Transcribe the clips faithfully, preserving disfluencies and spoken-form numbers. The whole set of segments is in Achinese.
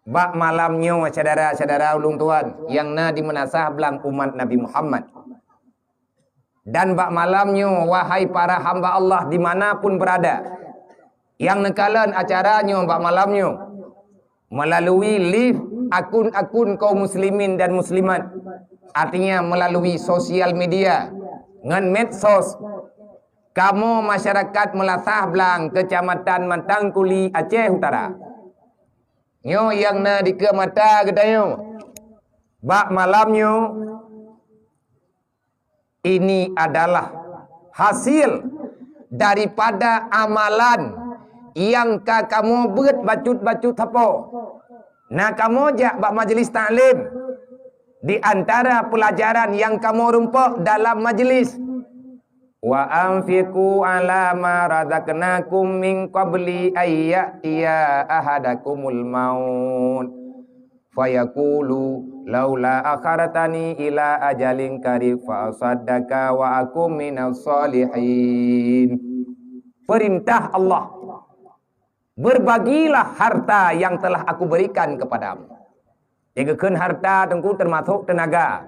Bak malam nyoe, syedara-syedara ulôn tuan nyang na di meunasah blang umat Nabi Muhammad. Dan bak malam nyoe, wahai para hamba Allah di mana pun berada, nyang neukalon acara nyoe bak malam nyoe, melalui live akun-akun kaum muslimin dan muslimat, artinya melalui sosial media ngon medsos, kamoe masyarakat Meulasah Blang, Kecamatan Matang Kuli, Aceh Utara. Nyoe nyang na dikeue mata geutanyoe bak malam nyoe, ini adalah hasil daripada amalan nyang ka kamoe beuet bacut-bacut sapo. Na kamoe jak bak majlis taklim, di antara pelajaran nyang kamoe rumpok dalam majlis, "Wa anfiqu ala ma razaqnakum min qabli ay ya'tiya ahadakumul maut fayaqulu laula akhartani ila ajalin qarib fa asaddaqa wa akum minas salihin." Perintah Allah, "Berbagilah harta yang telah Aku berikan kepadamu." Nyang geukheun harta teungku teumasok teunaga.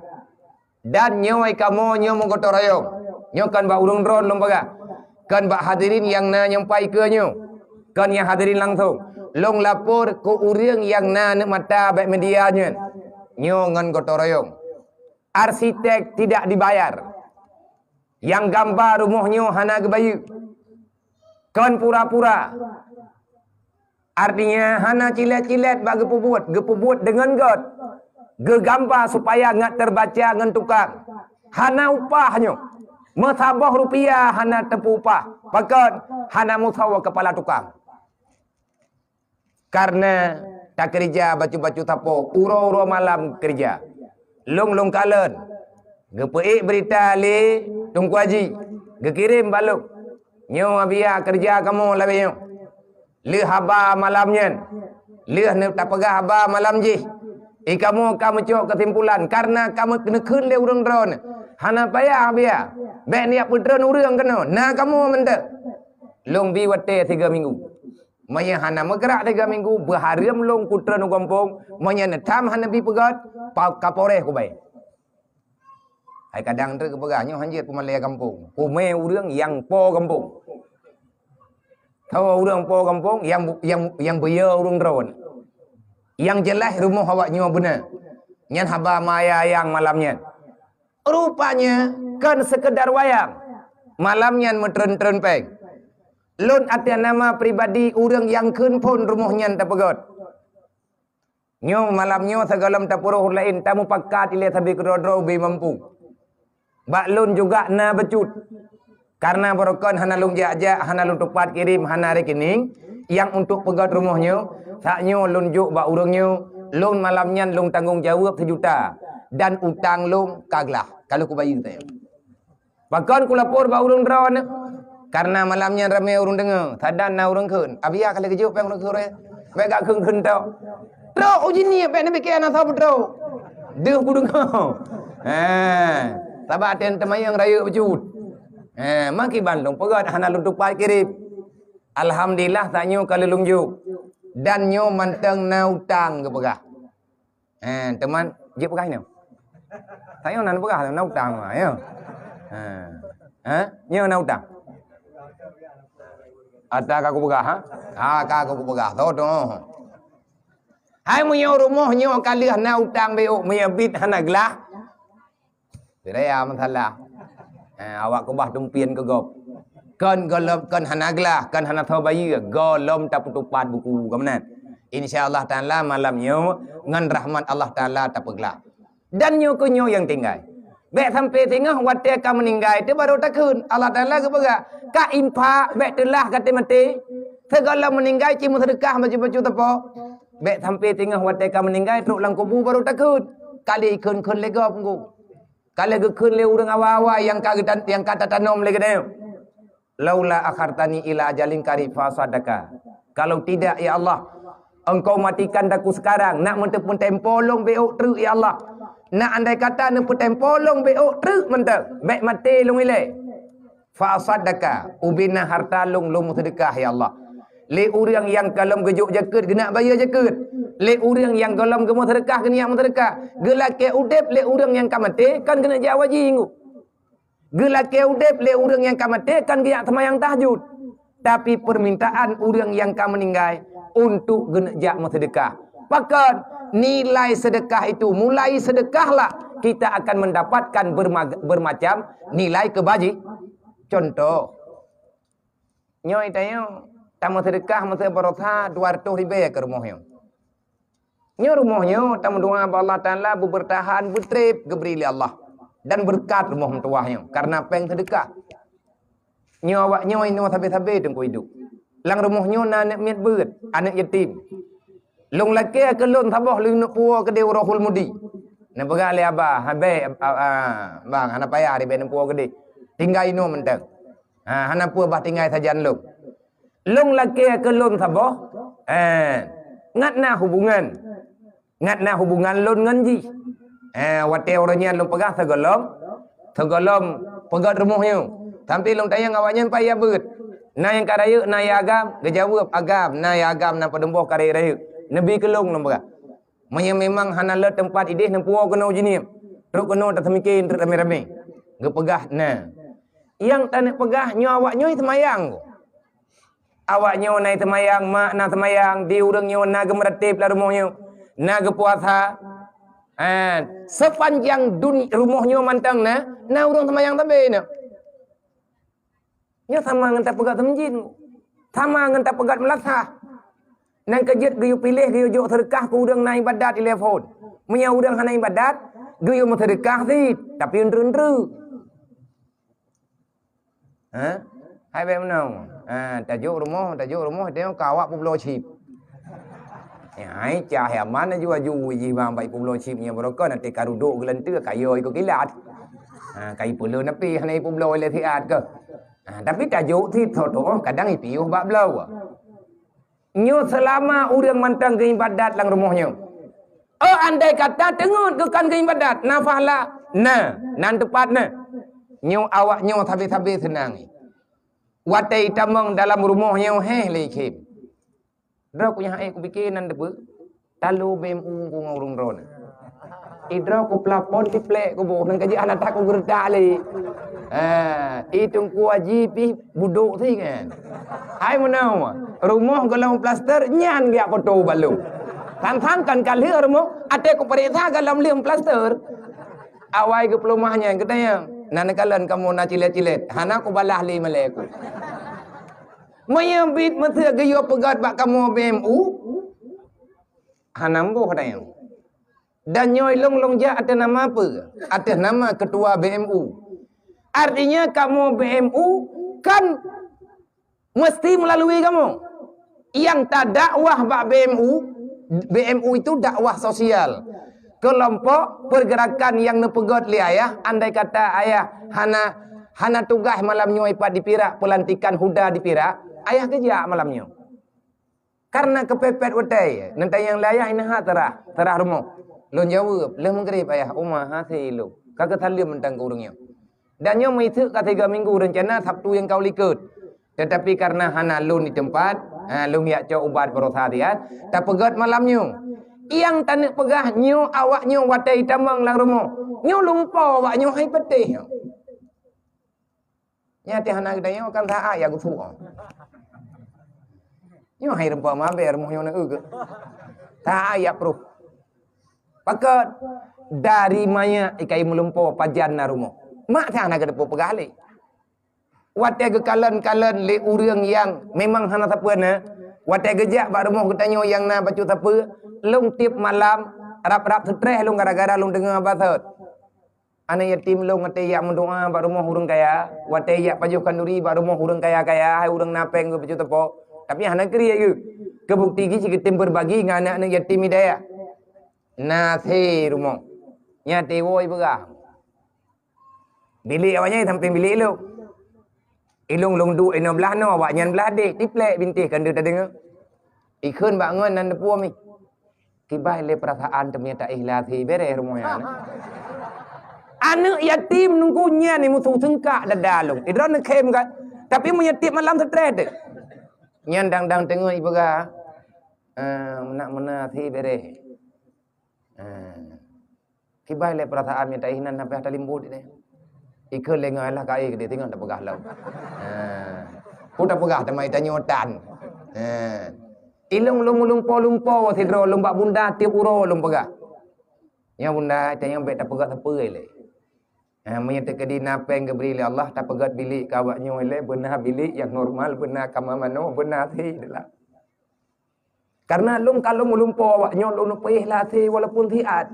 Dan nyoe kamoe nyoe meugotong royong. Nyoe kon bak ureuëng droe lôn peugah. Kon bak hadirin nyang na nyang pai keue nyoe. Kon nyang hadirin langsong. Lôn lapor keu ureuëng nyang na neuk mata bak media nyoe. Nyoe ngon gotong royong. Arsitek tidak dibayar. Nyang gamba rumoh nyoe hana geubayeue. Kon pura-pura. Artinya hana cilet-cilet bak geupeubuet, geupeubuet deungon göt. Geugamba supaya ngat teubaca ngon tukang. Hana upah nyoe. Meusaboh rupiah hana teupeu upah. Pakon? Hana meusawa keupala tukang. Kareuna takeurija bacut-bacut sapo, uroe-uroe malam keurija. Lôn-lôn kalon, geupeuék beurita lé Teungku Haji, geukirém bak lôn. Nyoe Abiya keurija kamoe lagée nyoe. Lheueh haba malam nyan, lheueh neupeugah haba malam jih, i kamoe ka meucok keusimpulan, kareuna ka meuneukheun lé ureuëng droeneuh, hana payah Abiya, bék neujak peutreun ureuëng keunoe, na kamoe mantong. Lôn bi watée sigoe minggu. Meunyoe hana meugrak tiga minggu, beuhareuem lôn kutreun u gampông, meunyoe neutam hana bi peugét, pa-, kapolres kubai. Hai kadang teuk geupeugah, nyoe hanjeuet peumalée gampông. Peumalée ureuëng nyang po gampông. Tho ureuëng po gampông, nyang bu-, nyang, nyang beuyo ureuëng droeneuh. Nyang jeulaih rumoh awak nyoe beuna. Nyan haba maya nyang malam nyan. Rupanya kon seukeudar wayang. Malam nyan meutreun-treun péng. Lôn ateueh nama pribadi ureuëng nyang kheun phon rumoh nyan tapeugét. Nyoe malam nyoe sigohlom tapeuroh laén, tamupakat ilée sabe keudroe-droe ubé mampu. Bak lôn juga na bacut. Kareuna barokon hana lôn jak-jak, hana lôn tupat kirém, hana rekening nyang untuk peugét rumoh nyoe, saat nyoe lôn jok bak ureuëng nyoe, lôn malam nyan lôn tanggong jaweueb seujuta dan utang lôn ka glah. Ka lheueh kubayeue teuh. Pakon kulapor bak ureuëng droeneuh? Kareuna malam nyan ramé ureuëng deungoe, sadan na ureuëng kheun. Abiya ka lheueh geujok péng ureuëng kheun, bék gak kheun-kheun tok. Trok uji nie bék neubike na soe peutrok. Deuh kudeungoe. Ha, sabab até teumayang rayeuk bacut. Ha, makiban lôn peugét hana lôn tupat kirém. Alhamdulillah, tanyoe ka lôn jok. Dan nyoe mantong na utang geupeugah. Ha, teuma jeuet peugah nyoe. Tanyoe na peugah na utang, ya. Ha. Ha, nyoe na utang. Ata ka kupeugah, ha? Ha, ka kupeugah. Tho, tho. Hai meunyoe rumoh nyoe ka lheueh na utang bék, meunyoe bit hana glah. Siraya masalah. Ha, awak keubah tumpien keu gob. Kon gohlom, kon hana glah, kon hana soe bayeue, gohlom tapeutupat buku, ka meunan. Insya Allah Taala malam nyoe ngon rahmat Allah Taala tapeuglah. Dan nyoe keuh nyoe nyang tinggai. Bék sampai singoh watée ka meuninggai teuh barô takheun. Allah Taala geupeugah, ka infak bék teulah ka maté. Sigohlom meuninggai ci meuseudeukah bacut-bacut teupok. Bék sampai singoh watée ka meuninggai trok lam kubu barô takheun. Ka lheueh ikheun-kheun lé gob ngon. Ka lheueh geukheun lé ureuëng awai-awai nyang ka geutan-, nyang ka tatanom lé geutanyoe. "Laula akhartani ila ajalin qarib fa asaddaqa." Kalau tidak, ya Allah, Engkau matikan aku sekarang, nak meuteupeutempô lôn bék ôk treuk, ya Allah. Nak andai kata neupeutempo lôn bék ôk treuk mantong, bék maté lôn ilée. Fa asaddaqa, ubé na harta lôn, lôn meuseudeukah, ya Allah. Lé ureuëng nyang ka lôn geujok jakeuet, geunak bayeue jakeuet. lé ureuëng nyang gohlom geumeuseudeukah, geunyak meuseudeukah. Geulakée udeb lé ureuëng nyang ka maté, kon geuneuk jak haji ngu. Geulakée udeb lé ureuëng nyang ka maté, kon geujak seumayang tahajud. Tapi permintaan ureuëng nyang ka meuninggai untuk geuneuk jak meuseudeukah. Pakon? Nilai sedekah itu, mulai sedekahlah, kita akan mendapatkan berma-, bermacam nilai kebaji-, contoh, nyoe tanyoe tameuseudeukah meuseu baroesa dua ratus ribée keu rumoh nyoe. Nyoe rumoh nyoe tameudoa bak Allah Taala beubeurtahan, beutreb geubri lé Allah dan beureukat rumoh meutuwah nyoe kareuna péng seudeukah. Nyoe awak nyoe inoe sabe-sabe teungku idup. Lam rumoh nyoe na aneuk miet beuet, aneuk yatim. Lôn lakée keu lôn saboh lôn neuk puwoe keudeh u Rohul Mudi. Neupeugah lé aba, "Habéh, a, a, bang, hana payah ribée neuk puwoe keudeh. Tinggai inoe mantong." Ha, hana peue bah tinggai sajan lôn. Lôn lakée keu lôn saboh, eh, ngat na hubungan. Ngat na hubungan lôn ngon jih. Eh, watée uroe nyan lôn peugah sigohlom, sigohlom peugét rumoh nyoe. Sampoe lôn tanyong awaknyan pat jak beuet. Na nyang ka rayeuk, na nyang agam, geujaweueb agam, na nyang agam na padum boh ka rayeuk-rayeuk. Neubi keu lôn, lôn peugah. Meunyoe memang hana le teumpat ideh, neupuwoe keunoe jihnyan. Trok keunoe taseumiké, trok ramé-ramé. Geupeugah na. Nyang taneuk peugah nyoe awak nyoe seumayang. Awak nyoe na seumayang, mak na seumayang, di ureuëng nyoe na geumeurateb lam rumoh nyoe, na geupuasa. Ha, sepanjang dun-, rumoh nyoe mantong na, na ureuëng seumayang sabe na. Nyoe sama ngon tapeugét seumeujin, sama ngon tapeugét meulasah. Nyang keujeuet geuyue piléh, geuyue jok seudeukah keu ureuëng na iébadat di telepon. Meunyoe ureuëng hana iébadat, geuyue meuseudeukah cit, tapi eunteuk-eunteuk. Ha? Hai bék meunoe. Ha, tajok rumoh, tajok rumoh, tengok ka awak peubloe chip. Ya, hai cah ya, mana aju-aju jih bang, baik peubloe chip nyan barokon, nanti ka rudok geulanteue, ka yo iko kilat. Ha, ka ipeulon api, hana ipeubloe lé siat ke. Ha, tapi tajok sit, tho-tho, kadang ipiôh bak bloe. Nyoe seulama ureuëng mantong geuibadat lam rumoh nyoe. Oh, andai kata teungeut geukan geuibadat, na pahala? Na, nan teupat na. Nyoe awak nyoe sabe-sabe seunang. Watée itamong dalam rumoh nyoe héh lé khém. Droe ku nyang hai kupike nan deube. Talo B M U ku ngon ureuëng droe na. Idroe ku plafon tiplek kuboh, nang kaji anak tak ku geureutak lé. Ha, i Teungku Haji pih budok si kan. Hai meunoe, rumoh golom plaster nyan geujak foto balo. Sang-sang kan ka lheueh rumoh, até ku peuriksa golom lheueh plaster. Awai geupeulumah nyan geutanyong, na neukalon kamoe na cilet-cilet, hana ku balah lé malée ku. Meunyoe bit meuseu geuyue peugét bak kamoe B M U, hana mboh tanyong. Dan nyoe lôn, lôn jak ateueh nama peue? Ateueh nama ketua B M U. Artinya kamoe B M U kan mesti melalui kamoe. Nyang tadakwah bak B M U, B M U itu dakwah sosial. Kelompok pergerakan nyang neupeugét lé ayah, andai kata ayah hana, hana tugaih malam nyoe ipat di Pirak, peulantikan Huda di Pirak, ayah geujak malam nyoe. Kareuna keupepet watée, neutanyong lé ayah, inan ha teurah, teurah rumoh. Lôn jaweueb, lheueh meugrib ayah, uma hase lôn. Ka geusaleuem mantong keu ureuëng nyoe. Dan nyoe meuiseuk ka tiga minggu, reuncana Sabtu nyang ka u likot. Tetapi kareuna hana lôn di teumpat, ha, lôn jak cok ubat baroesa siat, tapeugét malam nyoe. Nyang taneuk peugah nyoe awak nyoe watée itamong lam rumoh. Nyoe lôn po awak nyoe hai patéh nyoe. Nyan teuh hana geutanyong kan taát ya geusuak. Nyoe hai rumpok mabée rumoh nyoe na eu geuh. Taát ya pruh. Pakon dari manyak ikai meulumpo pajan na rumoh. Mak teuh hana geuteupeue peugah lé. Watée geukalon-kalon lé ureuëng nyang memang hana sapeue na, watée geujak bak rumoh geutanyoe nyang na bacut sapeue, lôn tieb malam rab-rab seutreh lôn gara-gara lôn deungoe basot. Aneuk yatim lôn watée jak meudoá bak rumoh ureuëng kaya, watée jak pajoh khanduri bak rumoh ureuëng kaya-kaya, hai ureuëng na péng geuh bacut teupok, tapi hana kriet geuh. Keubukti geuh cit geutem beurbagi ngon aneuk-aneuk yatim di dayah. Na se rumoh. Nyan teuh woe ipeugah. Bilék awaknyan sampéng bilék lôn. Ilôn lôn duek inoe blah noe, awaknyan blah deh, tiplek bintéh kan deuh tadeungoe. Ikheun bak ngon nan deupue mi. Kiban lé peurasaan teumita ikhlas hi, béreh rumoh nyan. Aneuk yatim nungku nyan ni musoh seungkak dada lôn. Idroe neukhém kan. Tapi meunyoe tieb malam seutreh teuh. Nyan dang-dang teungoh ipeugah. Eh, meunak meunan si bereh. Eh. Kibai lé peurasaan nyang taih nan sampai talimbot deh. Ikeu lé ngon Allah kai gede tinggal tapeugah lom. Eh. Pun tapeugah teuma tanyoe tan. Eh. Ilong lom lumpo-lumpo sidroe lom bak bunda tiep uroe lom peugah. Ya bunda, tanyoe bèk tapeugah sapeue lé. Eh, meunyoe teukeudi na péng geubri lé Allah, tapeugöt bilik keu awak nyoe lé, beuna bilik nyang normal, beuna kama manoe, beuna si adalah. Karena lôn ka lôn meulumpo awak nyoe lôn peuéh lasé walaupun siat.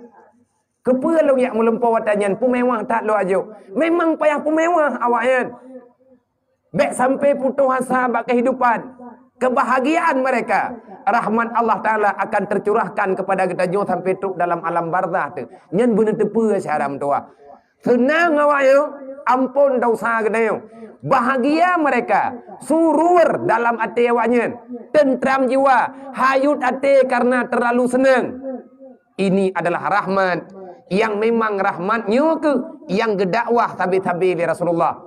Keupeue lôn jak meulumpo watèe nyan peumewah that lôn ajoh? Memang payah peumewah awak nyan. Bèk sampai putus asa bak kehidupan. Kebahagiaan mereka, rahmat Allah Taala akan tercurahkan kepada geutanyoe sampai trok dalam alam barzah teuh. Nyan beuneuteupeu syara meutuwah. Seunang awak nyoe, ampôn dosa geutanyoe. Bahagia mereka, surur dalam até awak nyan, teuntram jiwa, hayut até karena terlalu seunang. Ini adalah rahmat yang memang rahmat nyoe keuh nyang geudakwah sabe-sabe lé Rasulullah.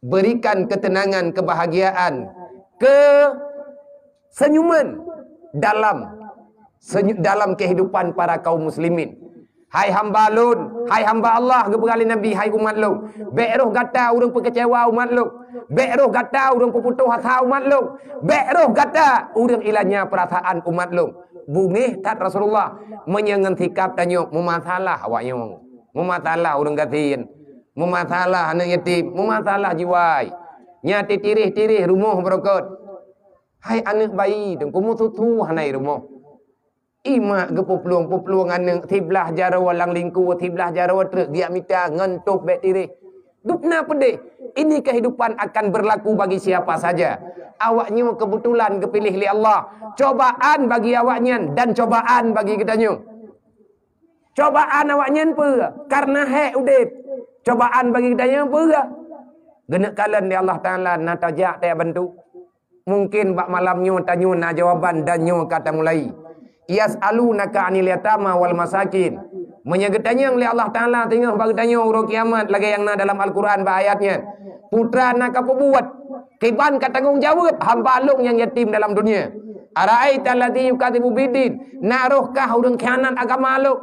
Berikan ketenangan, kebahagiaan, kesenyuman dalam senyu-, dalam kehidupan para kaum muslimin. Hai hamba lôn, hai hamba Allah, geupeugah lé Nabi, hai umat lôn, bèk roh gata ureueng peukeucewa umat lôn, bèk roh gata ureueng peuputoh asa umat lôn, bèk roh gata ureueng ilanya peurasaan umat lôn. Beungéh that Rasulullah meunyoe ngon sikap tanyoe meumasalah awak nyoe, meumasalah ureueng gasien, meumasalah aneuk yatim, meumasalah jiwai. Nyan titireh-tireh rumoh beurokot. Hai aneuk bayi, teungku meususu hana i rumoh. Imak geupeuplueng-peuplueng aneuk, siblah jaroe lam lingkue, siblah jaroe treuk, giak mita ngon tôb bèk tireh. Dubna peudeh. Ini kehidupan akan berlaku bagi siapa saja. Awak nyoe kebetulan geupiléh lé Allah. Cobaan bagi awak nyan dan cobaan bagi geutanyoe. Cobaan awak nyan peue? Karena hék udeb. Cobaan bagi geutanyoe peue? Geuneuk kalon lé Allah Taala na tajak tajak bantu. Mungkin bak malam nyoe tanyoe na jawaban dan nyoe ka tamulai. Yas'alunaka 'anil yatama wal masakin. Meunyoe geutanyong lé Allah Taala teungoh bak geutanyoe uroe kiamat lagèe nyang na dalam Al-Quran bak ayat nyan, peue na kapeubuet, kiban katanggong jaweueb hamba Lôn nyang yatim dalam dunia. Ara'aita alladzi yukadzibu biddin, na roh kah ureueng khianat agama Lôn?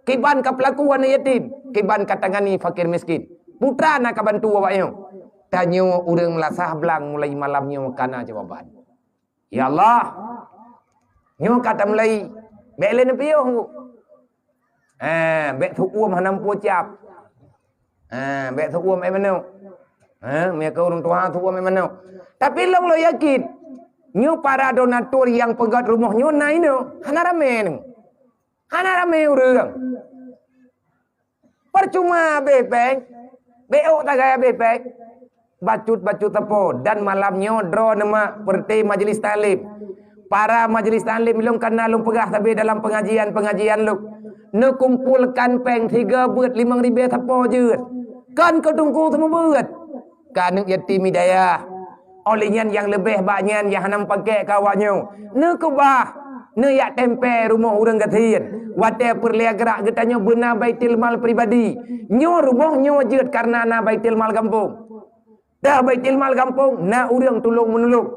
Kiban kapeulaku aneuk yatim, kiban katangani fakir miskin. Peue na kabantu awak nyoe? Tanyoe ureueng meulasah blang mulai malam nyoe ka na jawaban. Ya Allah, nyoe ka tamulai, bèk lé neupiôh. Ha, bèk seuuem hana meupucap. Ha, bèk seuuem éh manok. Ha, meunyoe keu ureueng tuha seuuem éh manok. Tapi lôn lôn yakin, nyoe para donatur nyang peugöt rumoh nyoe na inoe, hana ramé nyoe. Hana ramé ureueng. Percuma abéh péng, beuôk tagai abéh péng. Bacut-bacut teupô dan malam nyoe droeneuh mak peureuté majlis taklim. Para majlis taklim lôn ka na lôn peugah sabe dalam pengajian-pengajian lôn. Neukumpolkan péng sigo beuet limong ribèe sapo jeuet. Kon keu teungku seumeubeuet. Keu aneuk yatim hidayah. Óh lheueh nyan nyang leubeh bak nyan nyang hana meupakék keu awak nyoe. Neukeubah, neuyak tempé rumoh ureueng gasien. Watèe peureulèe grak geutanyoe beuna baitul mal pribadi. Nyoe rumoh nyoe jeuet kareuna na baitul mal gampông. Dah baitul mal gampông, na ureueng tulông meunulông.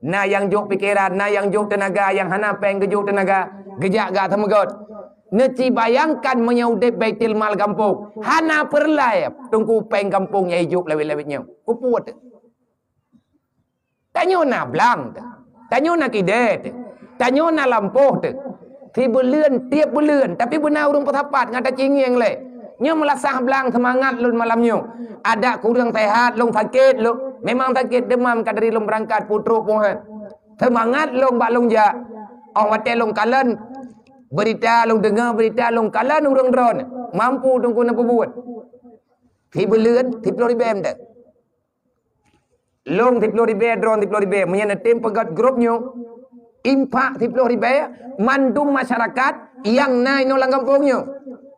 Na nyang jok pikeran, na nyang jok teunaga, nyang hana péng geujok teunaga, geujak gak teumeugot. Neuci bayangkan meunyoe udeb baitul mal gampông, hana peureulèe teungku péng gampông nyang ijok lawét-lawét nyoe. Keupeue teuh? Tanyoe na blang teuh. Tanyoe na kidée teuh. Tanyoe na lampôh teuh. Sibeuleuen tiep beuleuen, tapi beuna ureueng peusapat ngon tacingieng lé. Nyoe meulasah blang seumangat lôn malam nyoe. Adak kureueng seuhat, lôn sakét lôn. Memang sakét deumam ka dari lôn beurangkat peutrok pohan. Seumangat lôn bak lôn jak. Óh watée lôn kalon beurita, lôn deungoe beurita, lôn kalon ureueng droeneuh. Mampu teungku neupeubuet. Sibeuleuen, siploh ribée mantong. Lôn siploh ribée, droeneuh siploh ribée. Meunyoe neutem peugét grup nyoe, infak siploh ribée, mandum masyarakat nyang na inoe lam gampông nyoe.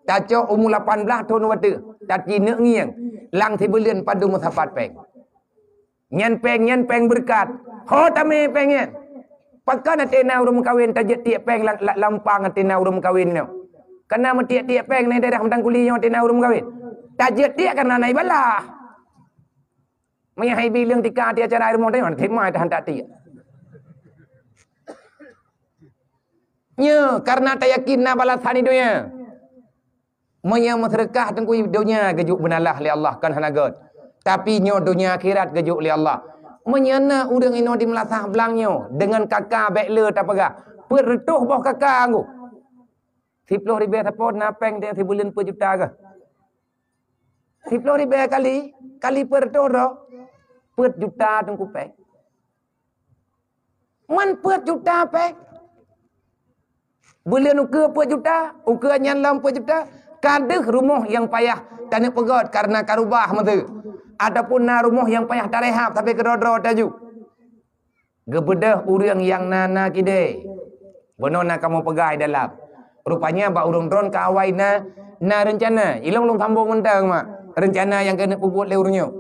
Tacok umu lapan blaih thon watée, tacineuk ngieng, lam sibeuleuen padum meusapat péng. Nyan péng, nyan péng beureukat. Ho tamé péng nyan. Pakon até na ureueng meukawen tajeuet tiek péng la-, la-, lampang até na ureueng meukawen nyoe. Kana meutiek-tiek péng nyan daerah Meutangkuli nyoe até na ureueng meukawen. Tajeuet tiek kareuna na ibalah. Meunyo hai bileueng tika até acara rumoh tanyoe, tema tahan tak tiek. Nyoe karena tayakin na balasan di donya. Meunyoe meuseudeukah teungku donya geujok beunalah lé Allah, kon hana gét. Tapi nyoe donya akhirat geujok lé Allah. Meunyoe na ureuëng inoe di meulasah blang nyoe deungon kaka bék le tapeugah, peuet reutôh boh kaka anggô. Siploh ribée sapo na péng teuh sibuleuen peuet juta kah? Siploh ribée kali, kali peuet reutôh droe, peuet juta teungku péng. Man peuet juta péng. Buleuen ukeue peuet juta, ukeue nyan lom peuet juta. Ka deuh rumoh nyang payah taneuk peugét kareuna ka rubah meuteue. Ataupun na rumoh nyang payah tarehab sabe keudroe-droe taju. Geubeudôh ureuëng nyang na, na kidée. Bunoe na kamoe peugah di dalam. Rupanya bak ureuëng droen ka awai na, na reuncana. Ilong lôn sambong mantong mak. Reuncana nyang keuneuk peubuet lé ureuëng nyoe.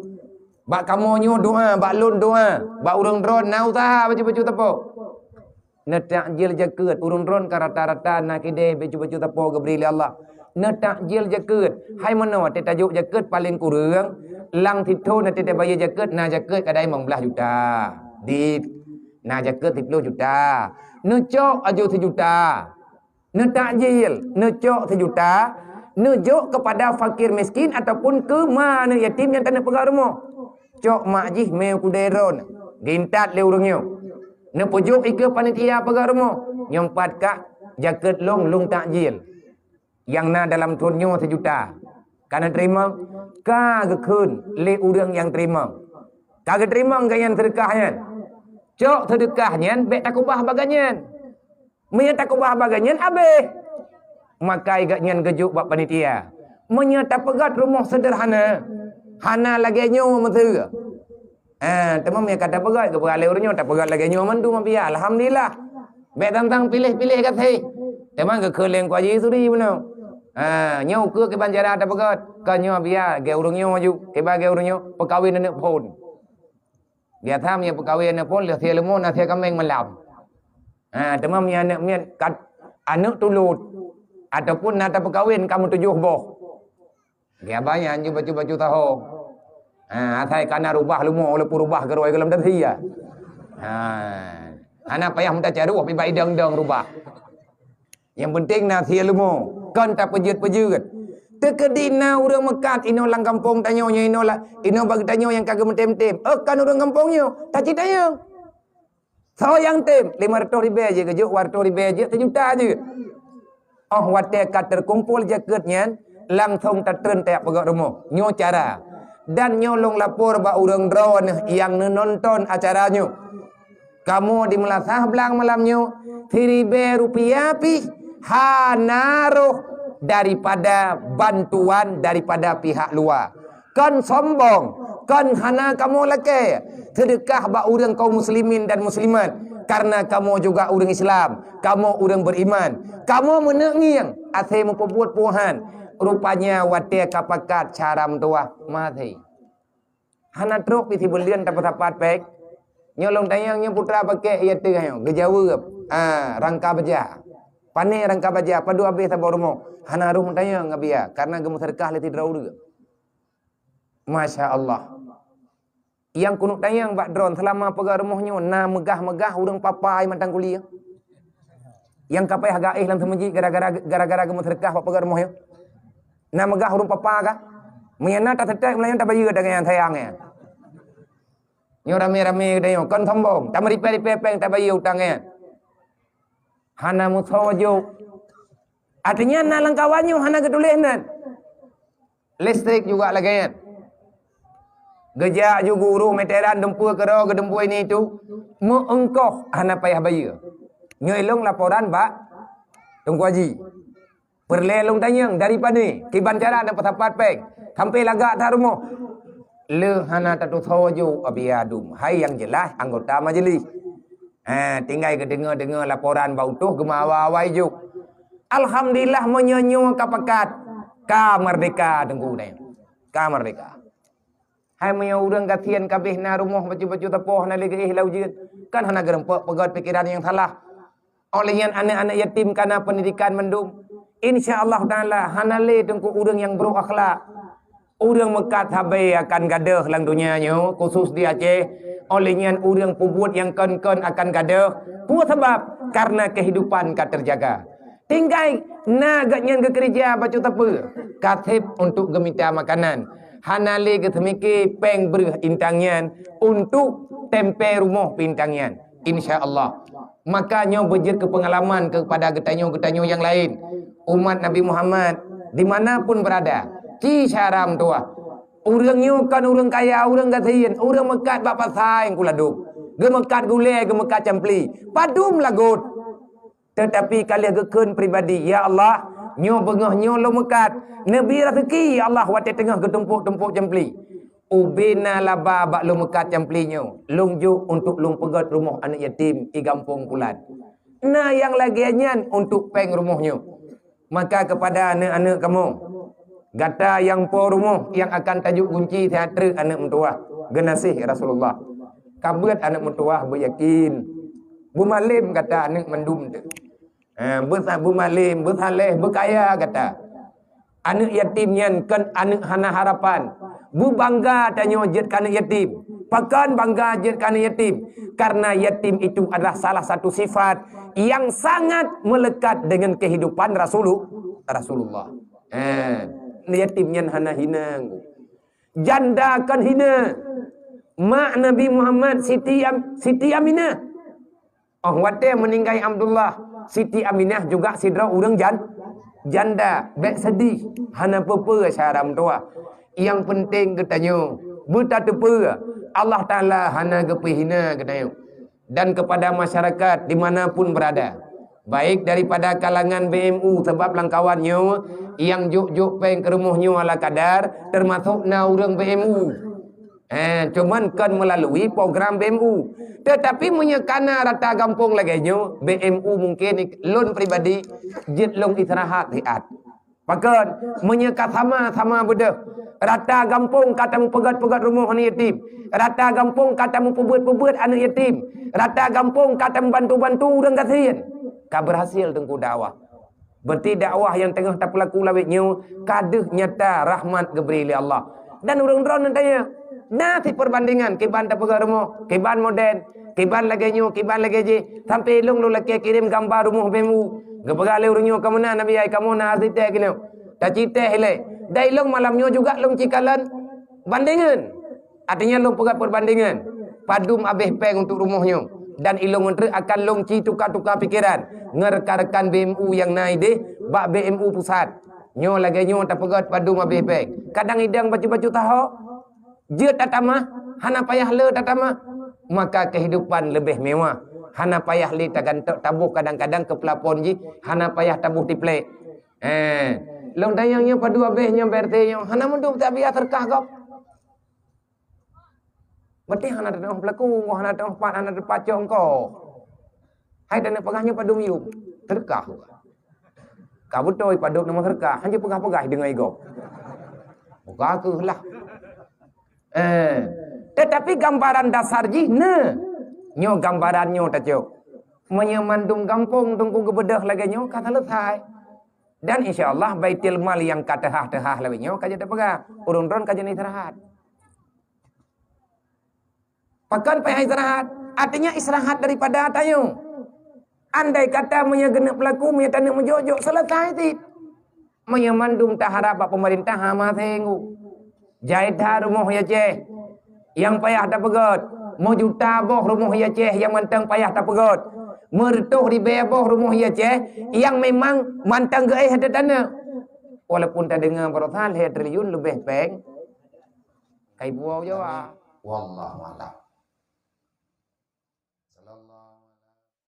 Bak kamoe nyoe doa, bak lôn doa, bak ureuëng droen na useuha bacut-bacut sapo. Neutakjil jakeuet, ureuëng droen ka rata-rata na kidée bacut-bacut sapo geubri lé Allah. Neutakjil jakeuet. Hai meunoe watée tajok jakeuet paleng kureueng, lam sithon watée tabayeue jakeuet na jakeuet kadai limong blaih juta. Di na jakeuet siploh juta. Neucok aju sijuta. Neutakjil, neucok sijuta, neujok keupada fakir miskin ataupun keu ma aneuëk yatim nyang taneuk peugah rumoh. Cok mak jih mé u keudée droen, geuintat lé ureuëng nyoe. Neupeujok ikeue panitia peugah rumoh, nyoe pat kak jakeuet lôn, lôn takjil. Nyang na dalam thon nyoe sijuta. Ka neuteurimong, ka geukheun lé ureuëng nyang teurimong. Ka geuteurimong gobnyan seudeukah nyan. Cok seudeukah nyan bék takeubah bak gobnyan. Meunyoe takeubah bak gobnyan habéh, maka gobnyan geujok bak panitia. Meunyoe tapeugét rumoh seudeurhana, hana lagée nyoe meuteue. Ah, teuma meunyoe ka tapeugét, geupeugah lé ureuëng nyoe tapeugét lagée nyoe mandum, biya, alhamdulillah. Bék tantang piléh-piléh gaséh. Teuma geukheun lé Teungku Haji Suri bunoe. Ah, nyoe ukeue kiban cara tapeugét. Ka nyoe biya, gée ureuëng nyoe maju, kiban gée ureuëng nyoe peukawen aneuëk phon. Biasa meunyoe peukawen aneuëk phon, lheueh sie leumo na sie kaméng malam. Ha, teuma meunyoe aneuëk miet kat aneuëk tulôt ataupun na tapeukawen ka meutujoh boh. Geuba nyan ju bacut-bacut saho. Ha, asai ka na rubah leumo walaupun rubah keurôi gohlom teusia. Ha. Hana payah meuta caroh pih bak idong-idong rubah. Nyang penting na sie leumo, kon tapeujeuet-peujeuet. Teukeudi na ureuëng meukat inoe lam gampông tanyoe nyoe inoe la, inoe bak tanyoe nyang ka geumeutem-tem. Oh, kon ureuëng gampông nyoe, tacit tayong. Soe nyang tem, lima ratus ribée jeuet geujok, dua ratus ribée jeuet, sejuta jeuet. Oh, watée ka teukumpul jakeuet nyan, langsong tatreun tajak peugét rumoh. Nyoe cara. Dan nyoe lôn lapor bak ureuëng droeneueh nyang neunonton acara nyoe. Kamoe di Meulasah Blang malam nyoe, siribée rupiah pih hana roh daripada bantuan daripada pihak luwa. Kon sombong, kon hana kamoe lakée seudeukah bak ureuëng kaum muslimin dan muslimat, kareuna kamoe juga ureuëng Islam, kamoe ureuëng beuiman. Kamoe meuneuk ngieng asai meupeubuet puhan, rupanya watée ka pakat cara meutuwah maté. Hana trok pih sibuleuen tapeusapat péng. Nyoe lôn tanyong nyoe putra paké iya teuh nyoe geujaweueb, ah, rangka baja. Pané rangka baja, padub abéh saboh rumoh. Hana rôh meutanyong ngon biya, kareuna geumeuseudeukah lé sidroe ureuëng. Masya Allah. Nyang keuneuk tanyong bak droen, seulama peugah rumoh nyoe na meugah-meugah ureuëng papa mantong kuliah. Nyang ka payah gaéh lam seumeujid gara-gara, gara-gara geumeuseudeukah bak peugah rumoh nyoe. Na meugah ureuëng papa kah? Meunyoe na taseutét meulayan tabayeue tangai sayang nyan. Nyoe ramé-ramé geutanyoe kon sombong, tameuripée-ripée péng tabayeue utang nyan. Hana meusoe jok. Artinya na lam kawan nyoe hana geutuléh nan. Listrik juga lagée nyan. Geujak ju guru meteran dumpeue keudroe geudumpeue ini itu, meu-ongkoh hana payah bayeue. Nyoe ilong laporan bak Teungku Haji. Peureulée lôn tanyong dari pane, kiban cara dan peusapat péng, sampai lagak that rumoh. Le hana tatusoe ju abia dum. Hai nyang jeulaih anggota majelis. Ha, tinggai geudeungoe-deungoe laporan bak utoh geuma awai-awai ju. Alhamdulillah meunyoe nyoe ka pakat, ka merdeka Teungku Haji. Ka merdeka. Hai meunyoe ureuëng gasien kabeh na rumoh bacut-bacut sapoh na lé geuéh lam ujeuen, kan hana geureumpok peugét pikeran nyang salah. Óh lheueh nyan aneuëk-aneuëk yatim ka na peundidikan mandum. Insya Allah Taala hana lé teungku ureuëng nyang brok akhlak. Ureuëng meukat sabe akan gadôh lam donya nyoe, khusus di Aceh. Óh lheueh nyan ureuëng peubuet nyang kon-kon akan gadôh. Peue sabab? karena kehidupan ka terjaga. Tinggai na geuh nyan geukeurija bacut sapeue, ka sép untuk geumita makanan. Hana lé geuseumike péng breuh intang nyan untuk tempe rumoh pih intang nyan. Insya Allah. Maka nyoe beujeuet keu peungalaman keupada geutanyoe-geutanyoe nyang laén. Umat Nabi Muhammad, di mana pun berada, ci syara meutuwah. Ureuëng nyoe kon ureuëng kaya, ureuëng gasien, ureuëng meukat bak pasai nyang kuladum. Geumeukat gulée, geumeukat campli. Padum lagot. Teutapi ka lheueh geukheun pribadi, "Ya Allah, nyoe beungoh nyoe lôn meukat. Neubi raseuki, ya Allah, watée teungoh geutumpok-tumpok campli." Ubé na laba bak lôn meukat campli nyoe, lôn jok untuk lôn peugét rumoh aneuëk yatim i gampông pulan. Na nyang lagée nyan untuk péng rumoh nyoe. Maka keupada aneuëk-aneuëk kamoe, gata nyang po rumoh nyang akan tajok gunci siat treuk aneuëk meutuwah, geunaséh Rasulullah. Ka beuet aneuëk meutuwah beuyakin. Beumalém gata aneuëk mandum teuh. Ha, beusa-, beumalém, beusaléh, beukaya gata. Aneuëk yatim nyan kon aneuëk hana harapan. Beubangga tanyoe jeuet keu aneuëk yatim. Pakon bangga jeuet keu aneuëk yatim? Karena yatim itu adalah salah satu sifat yang sangat melekat dengan kehidupan Rasulu-, Rasulullah. Eh, yatim nyan hana hina. Janda kon hina. Mak Nabi Muhammad Siti Am-, Siti Aminah. Oh watée meuninggai Abdullah, Siti Aminah juga sidroe ureuëng jan-, janda. Bék seudih, hana peue-peue syara meutuwah. Nyang peunteng geutanyoe beutateupeue, Allah Taala hana geupeue hina geutanyoe. Dan kepada masyarakat di mana pun berada, baik daripada kalangan B M U, sabab lam kawan nyoe nyang jok-jok péng keu rumoh nyoe ala kadar, teumasok na ureuëng B M U. Eh, cuman kon meulalu program B M U. Teutapi meunyoe kana rata gampông lagée nyoe, B M U mungken lôn pribadi jeuet lôn istirahat siat. Pakon, meunyoe ka sama-sama beudôh, rata gampông ka tameupeugét-peugét rumoh aneuëk yatim, rata gampông ka tameupeubuet-peubuet aneuëk yatim, rata gampông ka tameubantu-bantu ureuëng gasien, ka berhasil teungku dakwah. Berarti dakwah nyang teungoh tapeulaku lawét nyoe ka deuh nyata rahmat geubri lé Allah. Dan ureuëng droeneuh tanya, na cit perbandingan kiban tapeugét rumoh, kiban modern, kiban lagée nyoe, kiban lagée jih, sampai ilong lôn lakée kirém gamba rumoh B M U. Geupeugah lé ureuëng nyoe, "Kamoe na Nabi ai, kamoe na arsitek keunoe." Taciteh ilée. Dan ilong malam nyoe juga lôn cikalon bandingan. Artinya lôn peugah perbandingan, padum abéh péng untuk rumoh nyoe, dan ilong ngon treuk akan lôn ci tuka-tuka pikeran ngon rekan-rekan B M U nyang na ideh bak B M U pusat. Nyoe lagée nyoe tapeugét padum abéh péng. Kadang idang bacut-bacut tahok, jeuet tatamah, hana payah le tatamah. Maka kehidupan leubeh mewah, hana payah le tagantok taboh kadang-kadang keu plafon jih, hana payah taboh tiplek. Eh, lôn tanyong nyoe padum abéh nyoe B R T nyoe, hana meudum tabiah teureukah gob. Berarti hana teunoh pelaku, hana teunoh pat, hana teupat cok engko. Hai teunoh peugah nyoe padum yum, teureukah. Ka beutôi padum nama teureukah, hana peugah-peugah deungon igob. Buka keuh lah. Eh, tetapi gambaran dasar jih na. Nyoe gambaran nyoe tacok. Meunyoe mandum gampông teungku geubeudôh lagée nyoe ka selesai. Dan insya Allah baitul mal nyang ka teuhah-teuhah lagée nyoe ka jeuet teupeugah. Ureuëng droen ka jeuet istirahat. Pakon payah istirahat? Artinya istirahat daripada tanyoe. Andai kata meunyoe geuneup pelaku, meunyoe taneuk meujok-jok, selesai cit. Meunyoe mandum taharab bak pemerintah, hama senggu. Jai that rumoh Aceh nyang payah tapeugét. Meujuta boh rumoh Aceh nyang mantong payah tapeugét. Meureutoh ribée boh rumoh Aceh nyang memang mantong geuéh ateueh taneuk. Walaupun tadeungoe baroesa lhée triliun leubeh péng. Kai buoe Jawa. Wallahu a'lam.